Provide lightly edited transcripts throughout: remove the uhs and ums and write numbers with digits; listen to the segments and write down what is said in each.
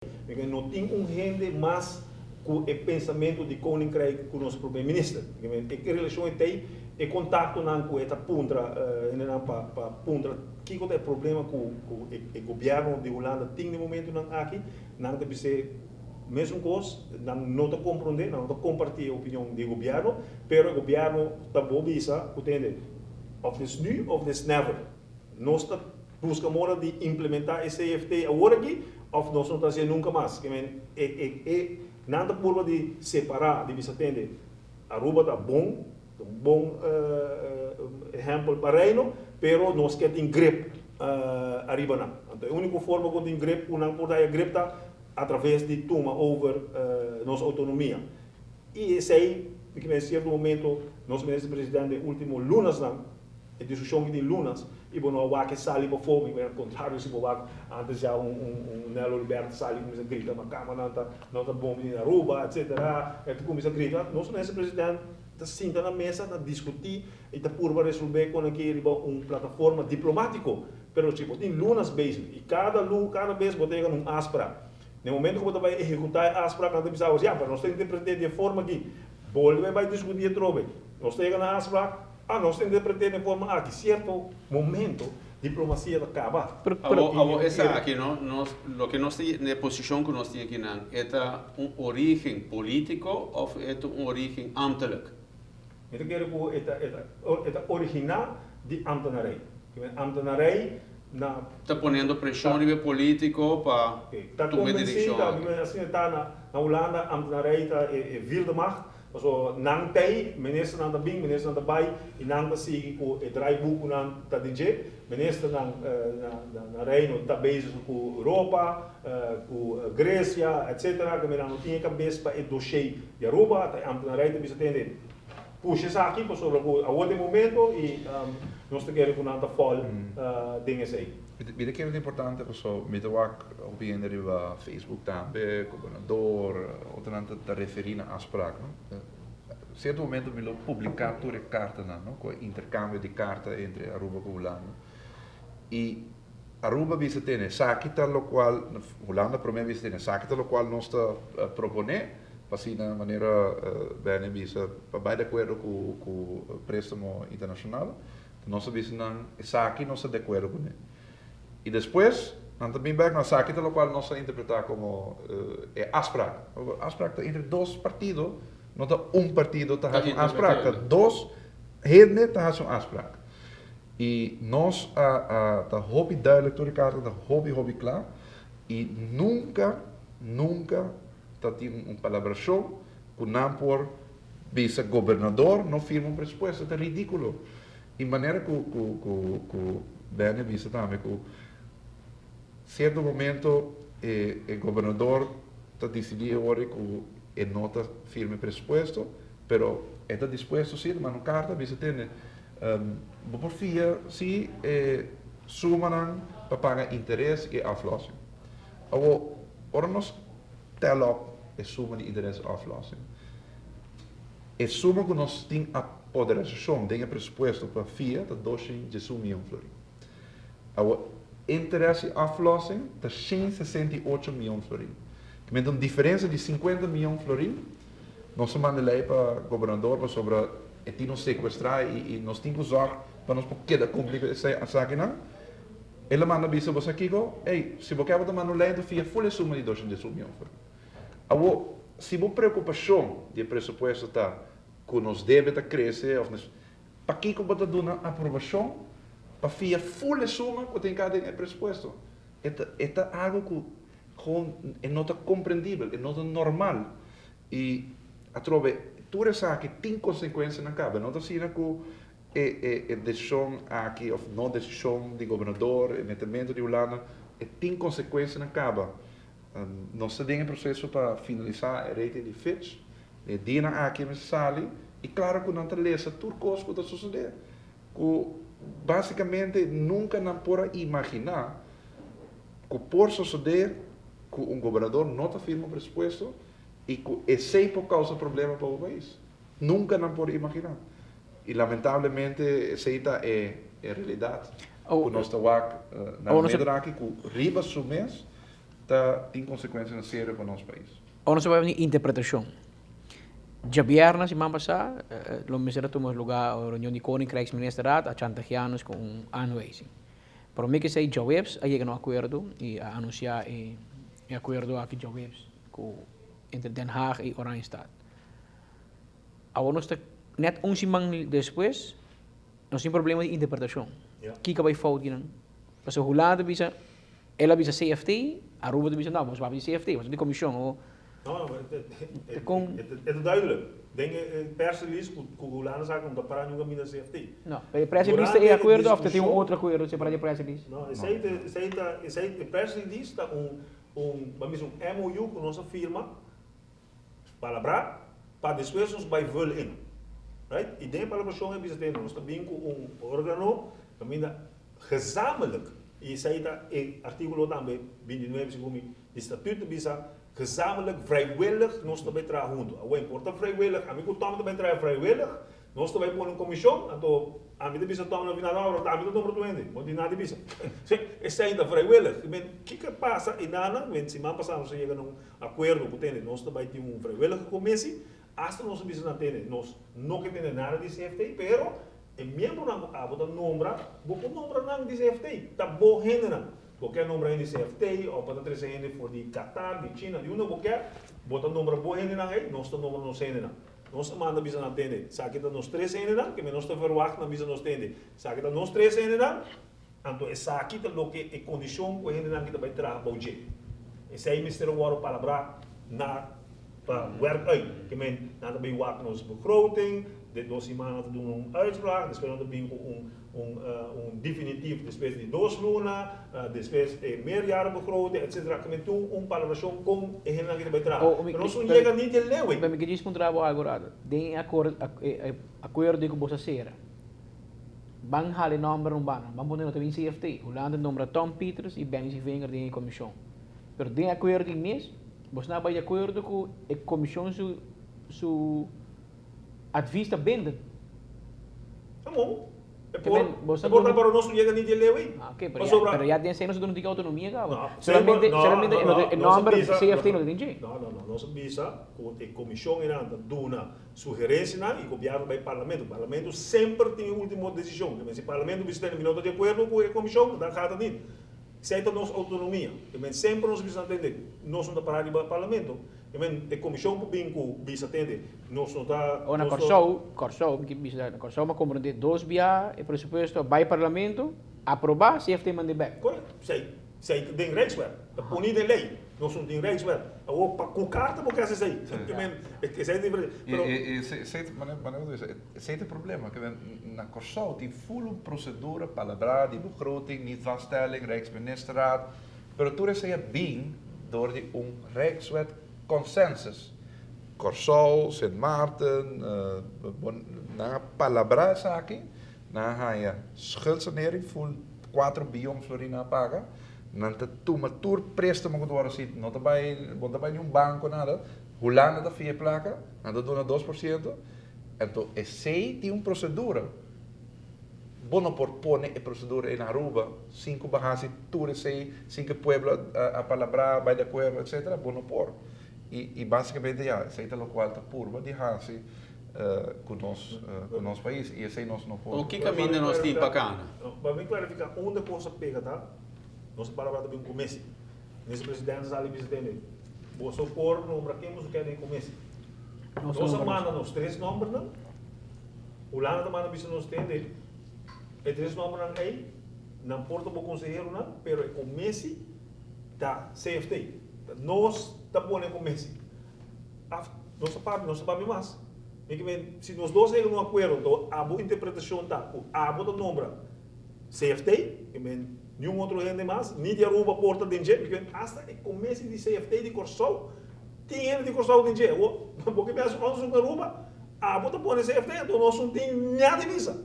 Pasobra no tin un hende mas ku e pensamentu di Koninkrijk ku nos Prome Minister. E relashon e tei, e kontaktonan ku e ta puntra hendenan pa pa puntra kiko ta e problema ku ku e gobièrnu di Hulanda tin den momentunan aki, nan ta bis'é mesun kos, nan no ta komprondé, nan no ta kompartí e opinion di e gobièrnu, pero e gobièrnu ta bo bisa ku tende, òf des nu òf des never. Nos ta buska moda di implementá e CFT awor aki òf nos no ta hasié nunka mas. Ke men e e e nan ta purba di separá, di bisa tende Aruba ta bon, ta un bon ehèmpel pa Reino, pero nos ke tin grip ariba nan. Anto e úniko forma ku tin grip ku nan por daya grip ta atraves di tuma over nos outonomia. I esei, mi ke men sierto momento nos minister presidente e último lunasnan, E diskushon ki tin lunas i bo no a wak e sali pafó, mi al kontrario si bo wak antes ya un un Nel Olibert sali kuminsa grita ma kamanan ta no ta bon bini na Aruba etcetera e ta kuminsa grita nos minister president ta sinta na mesa ta diskuti i ta purba resolbe kon aki riba un plataforma diplomatiko pero si bo tin lunas bezig i kada lu kada bes bo ta yega na un afsprak na e momento ku bo ta bai ehekutá e afsprak nan ta bisa bo ya pero nos ta interpret'é di e forma aki bolbe bai diskuti atrobe nos ta yega na afsprak. Ah, nos ta interpreté den forma aki, cierto momento diplomacia ta caba. Awor, awor esaki no, nos, loke nos ta, e posicion cu nos tin akinan, e ta un origen politico of e ta un origen ambtelijk? Mi ta kere cu e ta, e ta, e ta origina di ambtenarij. Ambtenarij na. Ta poniendo presion riba e politico pa Ta tuma e convenci, direccion ta, aki. asina ta na, na Hulanda ambtenarij ta e, e vierde macht. Pasobra nan t'ei, ministernan ta bin, ministernan ta bai i nan ta sigui ku e draaiboek ku nan ta den dje. Ministernan na Reino ta bezig ku Europa, ku Grecia, etcetera. Kende nan no tin e kabes pa e doshé di Aruba. Ta e ambtenarij ta bisa tende, pusha esaki pasobra ku awor ta e momento i nos ta kere ku nan ta fòl den esei. Mi ta kere ta importante pasobra mi ta wak hopi hende riba Facebook tambe, gobernador, otronan ta referi na afspraak, no. Cierto momento mi lo publica tur e cartanan, no, cu e intercambio di carta entre Aruba cu Hulanda. Y Aruba bisa tene esaki ta locual, Hulanda prome bisa tene esaki ta locual nos ta propone, pa asina manera Benny bisa pa bay di acuerdo cu prestamo internacional. Nos a bisa nan, Esaki nos ta di akuerdo kuné. I despues, nan ta bin bèk, no, esaki ta lokual nos a interpretá komo e afsprak. Afsprak ta entre dos partido, no ta un partido ta hasi un afsprak, ta dos hende ta hasi un afsprak. I nos a a ta hopi duidelijk tur e karta ta hopi hopi kla i nunka nunka ta tin un palabrashon ku nan por Bisa gobernador no firma un presupuesto ta ridiculo. Y manera cu cu cu cu Benny a bisa tambe cu cierto momento e e gobernador ta dicidi e ora cu e no ta firma e presupuesto pero e ta dispuesto si ta manda un carta bisa tende bo por fia si e sumanan pa paga interes y aflossing. Awor ora nos tel op e suma di interes y aflossing. E suma ku nos tin apoderashon den e presupuesto pa fia ta 211 mion florin. Awor, interes i aflossing ta 168 mion florin. Ki mester un diferensia di 50 mion florin. Nos a manda lei pa gobernador pasobra e tin nos sekuestrá i nos tin ku zòrg pa nos por keda kumpli ku esakinan. El a manda bisa bo sa kiko? Ey, si bo ke bo ta manda un lei anto fia ful e suma di 211 mion florin. Awor, si bo preokupashon di e presupuesto ta ku nos debe ta krese òf nos, pakiko bo ta duna aprobashon pa fia ful e suma ku tin ka den e presupuesto? E ta e ta algu ku gewoon e no ta komprendibel, e no ta normal. I atrobe tur esaki tin konsekuensianan kaba. No ta asina ku e e e desishon aki òf no desishon di gobernador, e metementu di Hulanda, e tin konsekuensianan kaba. Nos ta den e proseso pa finalisá e rating di Fitch. E dianan aki mester sali i klaro ku nan ta lesa tur kos ku ta sosodé, ku básikamente nunka nan por a imaginá ku por sosodé ku un gobernador no ta firma un presupuesto i ku esei por kousa problema pa bo pais. Nunka nan por imaginá. I lamentablemente esei ta e realidat ku nos ta wak na momento aki ku riba su mes. ta tin konsekuensianan serio pa nos pais. Ora nos ta papia di interpretashon, djabièrnè siman pasá lo mester a tuma lugá un reunion di Koninkrijksministerraad a chantageá nos ku un aanwijzing. Promé ku esei djaweps a yega na un akuerdo i a anunsiá e akuerdo aki djaweps ku entre Den Haag i Oranjestad. Awor nos ta nèt un siman despues nos tin problema di interpretashon. Kiko a bai fout kinan? Pasobra Hulanda ta bisa El a bisa CFT, Aruba ta bisa no, boso papia di CFT, boso di comision o. No, e ta duidelijk. Den e press release cu Hulanda sa cu no ta para nunca mida CFT. No, pero e press release ta e acuerdo of ta tin un otro acuerdo separa di e press release? No, esey ta, esey ta, esey, e press release ta un, un, ban bisa un MOU cu nos a firma, palabrá, pa despues nos bai vul in. Right? Y den e palabracion e bisa te nos ta bin cu un organo caminda Gezamenlijk, i esei ta e artíkulo tambe 29 segun mi, di statuut ta bisa, gezamenlijk vrijwillig nos ta bai traha huntu. Awor por ta vrijwillig, ami ku Tom ta bai traha vrijwillig, nos ta bai pone un komishon, anto ami ta bisa Tom na final, no, ami ta nombra tur hende, bo no tin nada di bisa. Esei ta vrijwillig. I men, kiko a pasa einan? Men siman pasá nos a yega na un akuerdo ku tende nos ta bai tin un vrijwillige komisi, hasta nos a bisa nan tende nos no ke tende nada di CFT, pero E miembronan ku abo ta nombra, bo por nombra nan di CFT. Ta bo hendenan. Bo ke nombra hende di CFT òf bo ta trese hende for di Qatar, di China, di unda bo ke, bo ta nombra bo hendenan ei, nos ta nombra nos hendenan. Nos a manda bisa nan tende, esaki ta nos tres hendenan, keme nos ta verwagt nan bisa nos tende, esaki ta nos tres hendenan, anto esaki ta loke e kondishon ku e hendenan ki ta bai traha bou dje. Esei mester a wòrdu palabrá na pa werk uit. Keme nan ta bai wak nos begroting, Den dos siman nan ta duna un uitspraak, despues nan ta bin ku un un un definitief despues di dos luna, despues e meerjarenbegroting etcetera. Ke men tin un palabrashon kon e hendenan aki ta bai traha. Pero nos no yega ni te leu ei. Mi ke djis puntra bo algu rato. Den e e akuerdo ku boso a sera, ban hala e nòmber un banda, ban pone no ta bin CFT. Hulanda nombra Tom Pieters i Benny Sievinger den e komishon. Pero den e akuerdo ei mes, boso no a bai di akuerdo ku e komishon su su. Advies ta bindend. Amo, e por, e por ta pero nos no yega ni di e leu ei. Ah, ok, pero ya, pero ya den esei nos a duna un tiki autonomia caba. No, solamente, no, solamente no, no, e nomber CFT no ta den dje. No, no, no, nos a bisa cu e comision einan ta duna sugerencianan y gobierno bay parlamento. Parlamento semper tin e ultimo decision. Ke men si parlamento bisa tene mi no ta di acuerdo cu e comision, dan gaat het niet. Esei ta nos autonomia. Ke men semper nos a bisa nan tende, nos no ta para riba parlamento. I men, e komishon por bin ku bisa tende, nos no ta. O na Kòrsou, Kòrsou, mi ke bisa, na Kòrsou mi a komprondé dos bia e presupuesto a bai parlamento, aprobá, CFT mand'é bèk. Korekto. Esei, esei ta den Rijkswet. Ta poni den lei. Nos no tin Rijkswet. Awor, pa ku karta bo ke hasi esei? I men, esei ta diferente. Pero. I esei ta, manera bo ta bisa, esei ta e problema, ke men na Kòrsou tin ful un prosedura palabrá di begroting, niet vaststelling, Rijksministerraad, Pero tur esei a bin door di un Rijkswet consensus. Kòrsou, Sint Maarten, nan a palabrá esaki, nan a haña schuldsanering ful kuater biyon florin nan a paga, nan ta tuma tur préstamo ku ta wòrdu hasi, no ta bai, bo no ta bai niun banko nada, Hulanda ta fia e plaka, nan ta duna 2%, anto esei tin un prosedura. Bo no por pone e procedura ei na Aruba sin cu bo haci tur esey, sin cu e pueblo a palabrá, bay di acuerdo, etcetera. Bo no por. Y basicamente ya, esey ta locual ta purba di haci cu nos, cu nos pais. Y esey nos no por. O ki caminda nos tin pa cana? Pa mi clarifica unda cos a pega ta, nos a palabrá ta bin cu Messi. Minister Presidente sali bisa tende, boso por nombra ken boso kier den e commissie. Nos a manda nos tres nombernan. Hulanda ta manda bisa nos tende e tres nombernan ei, nan por ta bo konseheronan, pero e komesi ta CFT. Ta nos ta pone e komesi. Af, nos ta papia, nos ta papia mas. Mi ke men, si nos dos a yega na un akuerdo, anto abo interpretashon ta ku abo ta nombra CFT, ke men niun otro hende mas, ni di Aruba por ta den dje, mi ke men asta e komesi di CFT di Kòrsou, tin hende di Kòrsou den dje. Awor, bo ke pensa nos Aruba? Abo ta pone CFT, anto nos no tin nada di bisa.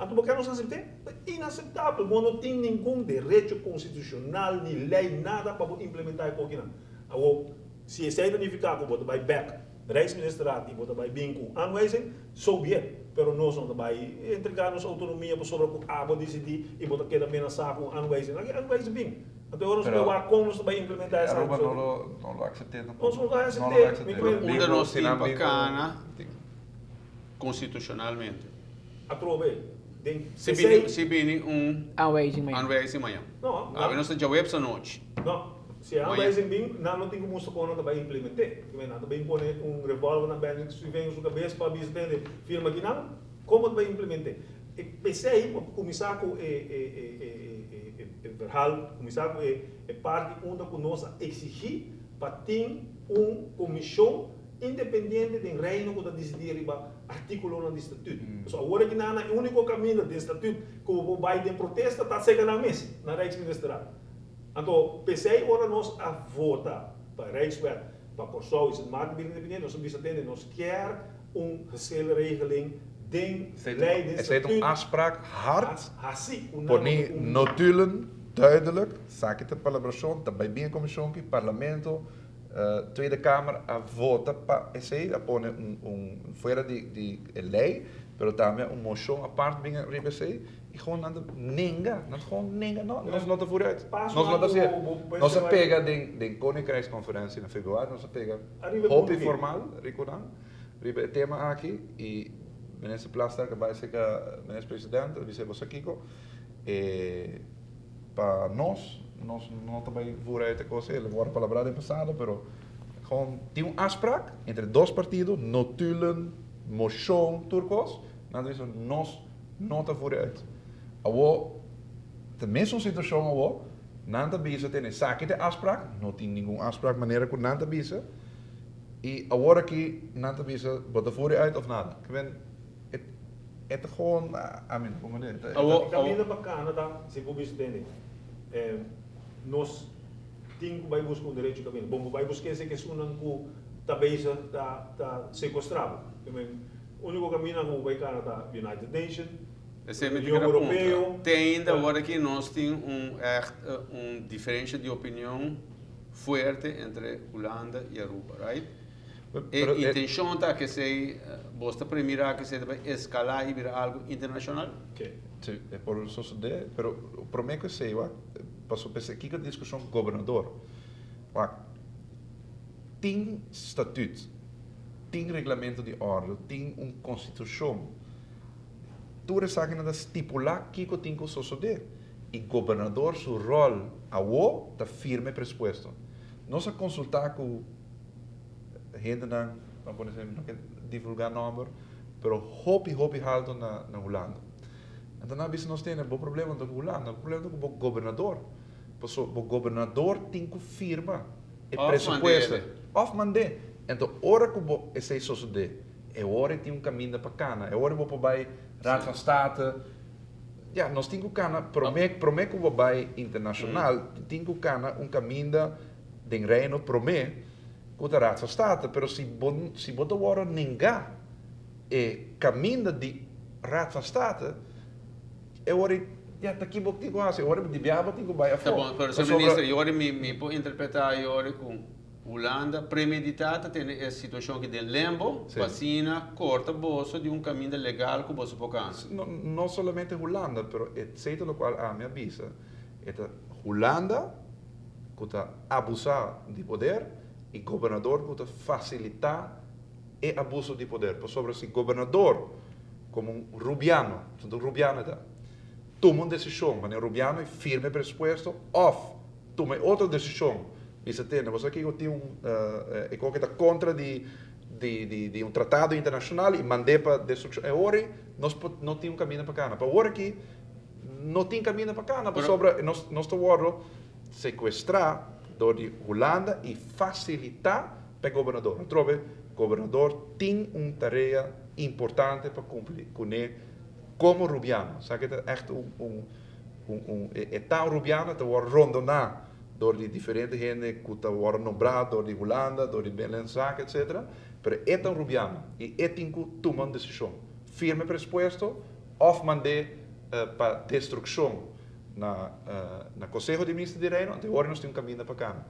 Anto bo ke nos asept'é? Ta inaseptabel. Bo no tin ningun derecho konstitushonal ni lei nada pa bo implementá e kokinan. Awor, si esei ta nifiká ku bo ta bai bèk Rijksministerraad i bo ta bai bin ku aanwijzing, so be it. Pero nos no ta bai entregá nos outonomia pasobra ku abo disidí i bo ta keda menasá ku un aanwijzing. Laga e aanwijzing bin. Anto nos Pero- bay con nos bay implementa esaki. Aruba no lo acepta tampoco. Nos no lo acepta. No lo acepta. Unda nos Si nan tin pa cana. Constitucionalmente. Atrobe. Den Si bini un Aanwijzing mañan. Aanwijzing mañan. No, Ah, nos djaweps anochi. No, si aanwijzing bin, nan no tin como cu nan bay implementa. Nan bay pone un revolver na Ben Sylvain su cabes pa bisa tende firma aki nan, con bay implementa? E p'esey cuminsa cu e verhaal, cuminsa cu e parti unda cu nos a exigi pa tin un comision independiente di Reino cu ta dicidi riba articulo di statuut. So awor aki nan e unico caminda di statuut cu bay den protesta ta serca nan mes, na Rijksministerraad. Anto, p'esey ora nos a vota pa Rijkswet, pa Corsou y Sint Maarten bira independiente, nos a bisa tende, nos kier un geschillenregeling den ley, den Het is een afspraak hard. Asina, Pone notulen duidelijk, esaki ta palabracion, tambe bin comision cu parlamento, Tweede Kamer a vota pa esey, a pone un fuera di ley, pero tambe un mocion apart bin riba esey, y gewoon nan nenga, nan gewoon nenga, no, nos no ta vooruit. Paso Nos no ta na asina. Nos a pega den Koninkrijksconferentie na februari, nos a pega Ariba hopi punto. Formal, Rico riba e tema aki, y minister Plasterk bay ser minister presidente, dice bo kico, pa nos, nos no ta bay vooruit e cos, el a wordo palabra den pasado, pero gewoon tin un afspraak entre dos partido, notulen, mocion, tur cos, nan dice nos no ta vooruit. Awo, e mesun situacion awo, nan ta bisa tene esaki ta afspraak, no tin ningun afspraak manera cu nan ta bisa, y awor aki nan ta bisa, bo ta vooruit of nada. Kiermen, het gewoon, I mean, con het? Caminda pa Canada, si bo tende, nos tin cu bay busca un derecho caminda. Bon, bay busca esey cu esunnan cu ta bezig ta secuestra. Unico caminda cu bay Canada, United Nations, Esey mi Union Europeo. Tin ainda awor cu nos tin un echt un diferencia di opinion fuerte entre Hulanda y Aruba, right? E Pero, intencion ta cu si bo ta premira cu esey bay escala y bira algo internacional? Ok. Si, e por sucede, pero prome cu esey, paso pensa aki cu e discusion gobernador. Wak, tin statuut, tin reglamento di orde, tin un constitucion. Tur esaki ta stipula kico tin cu sucede. Y gobernador su rol awo ta firma presupuesto. Nos a consulta cu hendenan, ban por ehempel, no kier divulga nomber, pero hopi hopi halto na Hulanda. Anto, nan a bisa nos tin bon problema cu Hulanda, problema cu e gobernador. Paso, e gobernador tin cu firma e Of presupuesto. mand'e. Of mand'e. Anto, ora cu esey sucede, e ora tin un caminda pa cana, e ora bo bay Raad van State. Ja, nos tin cu cana, prome cu bo bay internacional, tin cu cana un caminda den Reino prome cu e Raad van State, pero si bo ta wordo nenga e caminda di Raad van State, e ora ja, ta aki bo tin cu haci, ora di biaha tin cu bay Ta bon, pero señor minister, awor mi por interpreta awor cu Hulanda premedita tin e situacion aki den limbo, asina, corta boso di un caminda legal cu boso por cana. No, no solamente Hulanda, pero etcétera, lo cual ami a bisa, ta Hulanda cu ta abusa di poder y gobernador cu ta facilita e abuso di poder. Pasobra si gobernador, como un rubiano, un rubiano ta, tuma un decision, mas e rubiano firma presupuesto, of tuma otro decision, bisa tende, bo aki tin un e cu ta contra di un tratado internacional y mand'e pa destruccion. E ora nos no tin un caminda pa cana. Pa awor aki no tin caminda pa cana, pasobra nos ta wordo secuestra door di Hulanda y facilita pa gobernador. Trobe, gobernador tin un tarea importante pa cumpli cu ne como rubiano. Sabe cu ta echt un ta un rubiano, ta rondona door di diferente hende cu ta wordo nombra door di Hulanda, door di Binnenlandse, etc. Pero e ta un rubiano y e tin cu tuma un decision. Firma presupuesto of mand'e pa destruccion na Conseho di Minister di Reino, anto awor nos tin un caminda pa cana.